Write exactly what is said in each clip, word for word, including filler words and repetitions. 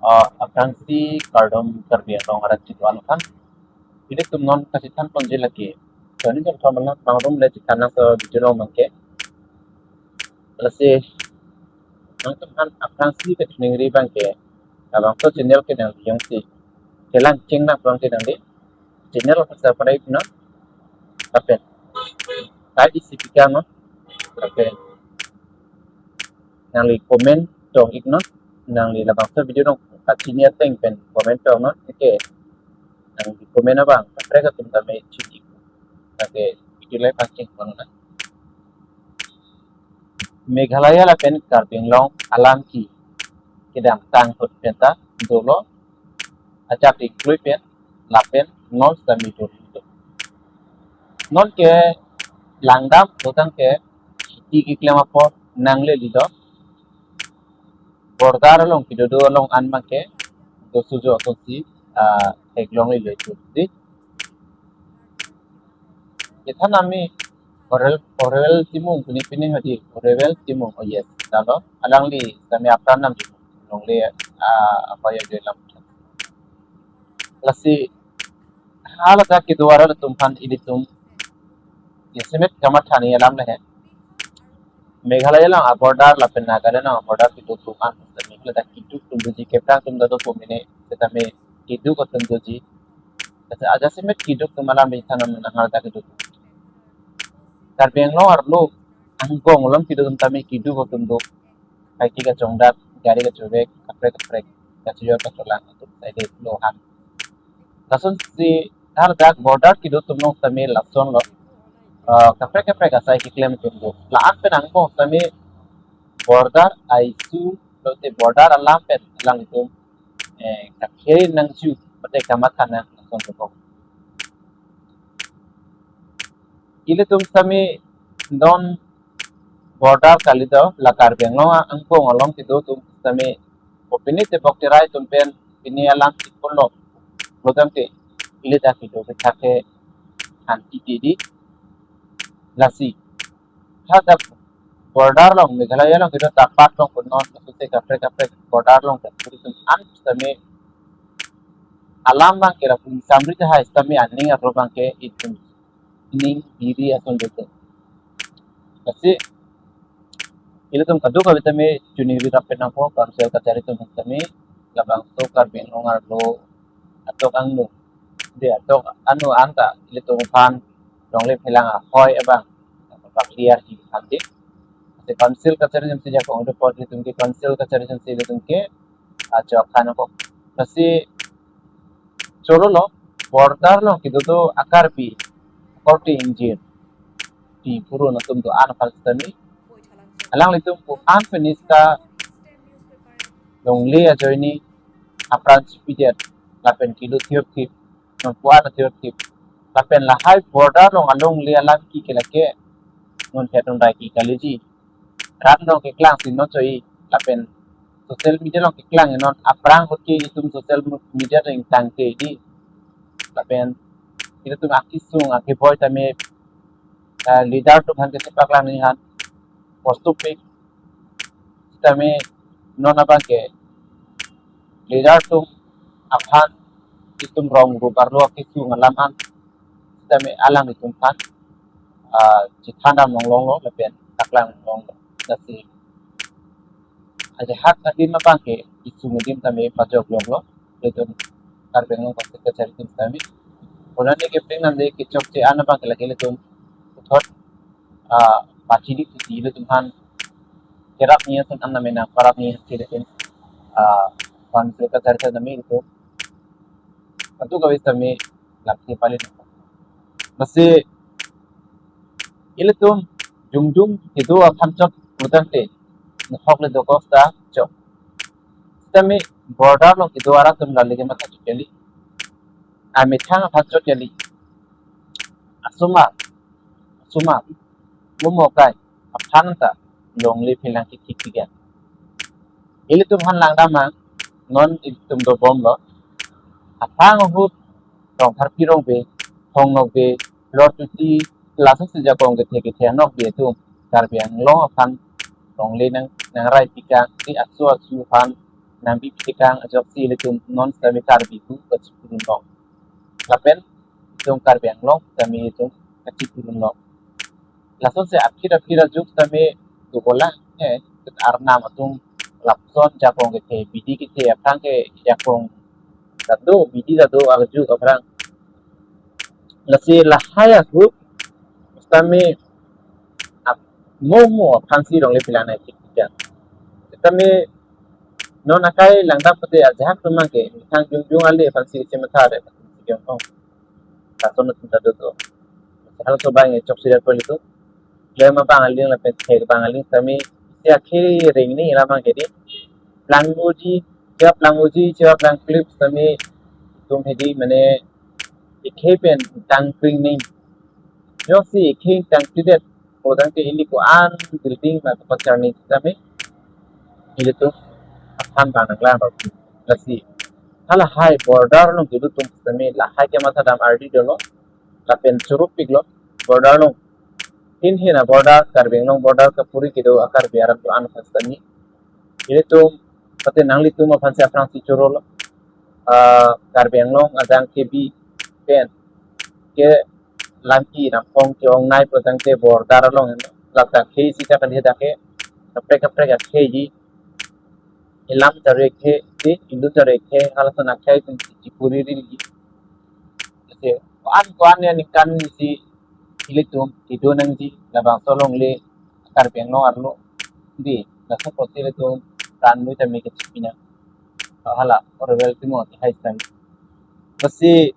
Ah, aphrangsi kardom Karbi Anglong arat kedo-an aphan. Ilitum non kachethan ponji lake. Joni jam thaman lang bangrum le chethan nangso video along abangke. Lasi nangtumphan aphrangsi kachiningri abangke, labangso channel ke nangli jongsi kelang cheng nangplang ke nangli channel subscribe non, lapen like isi pika non, lapen nangli comment tong ik non, nangli labangso video along kachini ateng pen comment tong non, okay. Nangli comment abang kaprek atum tame chini. Okay, video live pangcheng kono na. Meghalaya lapen Karbi Anglong alam ke kedamtang ahut penta dolo, ajat iklui pen lapen non sitame dolo. Non ke langdam botang ke kheti keklem apor nanglelo. Border along kedo do along an abangke do sujo atum si, ah, theklonglelo itum di. Kethan ami Orwell, Orwell Timung pini pini hadi Orwell Timung, oh yes, dalo alangli sitame apran nam Timung longle, ah, apa ya dia lam. Lasi haladak kedo arat atum aphan ilitum jasemet kamatha nangji alam lahe. Meghalaya along aborder lapen Nagaland along aborder kedo atum an sitame haladak keduk atum doji, keprang atum ta do pumine sitame keduk atum doji. Tata ajasemet keduk atum alam ri thanam nang haladak kedo atum. Karbi Anglong arlo angbong along kedo atum tame keduk atum do. Kaike kachongdat, gari kachovek, kaprek kaprek, kachojor kacholang atum side lo han. Lasonsi haladak border kedo atum along sitame lasonlo, ah, kaprek kaprek asai keklem atum do. La-an pen angbong sitame border a-issue lote border alam pen alanglitum, eh, kakheri nangji mate kamatha nang lason atum. Ilitum sitame non border kali do, la Karbi Anglong angbong along kedo atum sitame kopine te bok terai atum pen pini alam si pulo, pulo tangte ili ta kedo kethak ke han titi di. Lasi haladak border along, Meghalaya along kedo ta apar along pu non, laso te kaprek kaprek border along ta puri atum an sitame alam abangke lapu samri tahai sitame aning arlo abangke itum ning biri ason dote. Lasi ilitum kadokave tame chuningri rapet nangpo, council kachari atum sitame labangso Karbi Anglong arlo atok angno, de atok angno anta ilitum aphan longle phelang ahoi abang pakliar hi aphan de. Te council kachari atum si jakong do pot ilitum ke council kachari atum si ilitum ke ajok khan ko. Lasi cholo lo border along kedo do a-Karbi korte ingjir ti purun atum do-an aphan sitame alanglitum pu an penis ta longle ajoine apran chipidet lapen kilo thior thip, non pu an thior thip, lapen lahai border along alongle alam ke ke lake non het non rai ke kaliji. Rat along keklang si non choi, lapen social media along keklang non aphrang ahut ke itum social media along tangte di. Lapen ilitum akesung akeboi tame, eh, leader atum aphan kachepaklang nangji aphan post office sitame non abangke leader atum aphan itum rong rubar lo akesung alam an sitame alanglitum aphan, ah, chethan dam longlonglo lapen paklang longlonglo. Lasi ajahak adim abangke kesung adim tame pajok longlo. Ilitum Karbi Anglong Council kachari atum sitame. Bonani kepring nande kechokche an abangke lake ilitum puthot, ah, pachidik titi ilitum aphan kerap ni ason an name nang parap ni hasi ilitum, ah, council kachari atum sitame ilitum kadokave sitame lake pali. Lasi ilitum jumjum kedo aphan chot pu tangte, nahok le dokok ta chot. Sitame border along kedo arat atum lale kematha chot kali. Amethang aphan chot kali. Asomar, asomar, momokai aphan ta longle phelang kethik tigan. Ilitum aphan langdam ma, non ilitum dobomlo. Aphrang ahut Rongpharpi Rongbe, Thong Nokbe, Lor Tuti, laso si jakong kethe kethe Nokbe atum Karbi Anglong aphan longle nang, nangrai tikang, di asu asu aphan nangbi pitekang ajoksi ilitum non sitame Karbi hu kachipurun long. Lapen itum Karbi Anglong sitame itum kachipurun long. Lason si aphit aphit ajuk sitame dokolang, eh, Arnam atum lapuson jakong kethe, bidi kethe aphrang ke jakong ta do, bidi ta do ajuk aphrang. Lasi lahai ahut sitame ap-, mo mo aphansi longle pilang nai thik thik. Sitame non akai langdam pute ajahak atum abang ke methang jongjong ale aphansi chematha re aphansi jongjong. Lason atum ta do do. Halaso abang e chok sida poli tu. Lema abang aling lapen thek abang aling sitame isi akhei ring ni lam abang ke di. Plang uji, chewa plang uji, chewa plang clip sitame itum hedi mane ikhei pen tang kring ning. Joksi ikhei tang kridet. Kodang ke ili ko-an building ma ko charning sitame ilitum aphan bang nanglang rok. Lasi halahai border along kedo atum sitame lahai kematha dam ardi dolo. Lapen churupik lo border along. Hin hin a-border, Karbi Anglong border kapuri kedo a-Karbi arat do-an aphan sitame ilitum pate nanglitum aphansi aphrangsi choro lo. Ah, Karbi Anglong ajang kebi pen ke lamki nangkong ke-ongnei pu tangte border along en. Lata khei sita kan heda ke kaprek kaprek akhei ji. Ilam charo ekthe, di indu charo ekthe, halason akhei pen chipuri ri ji. Jese, ko-an ko-an ya ningkan si ilitum kedo nangji, labangso longle Karbi Anglong arlo. Di, laso apotsi ilitum pran mui tame kechipi nang. Hala, Orwell timo, hai sitame. Lasi,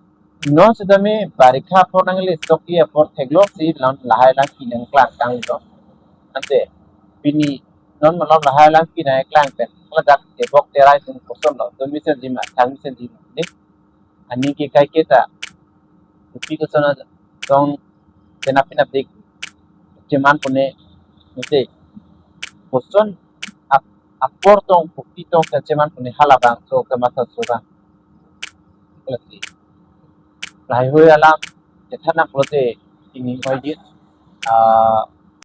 non sitame barikha apor nangle stock ki apor theklongsi non lahai lang ki nangklang tanglo. Ante, pini non malom lahai lang ki nangklang pen. Ladak tebok terai atum koson lo. Domi sen jima, thang sen jima. Di, ani ke kai ke ta. Kopi koson atong tenap tenap dik cheman pune mete. Koson ap-, apor tong, kopi tong ta cheman pune halabangso kematha so abang. Lasi. Lahai hui alam, chethan nang pulote tingning oi dit. Ah,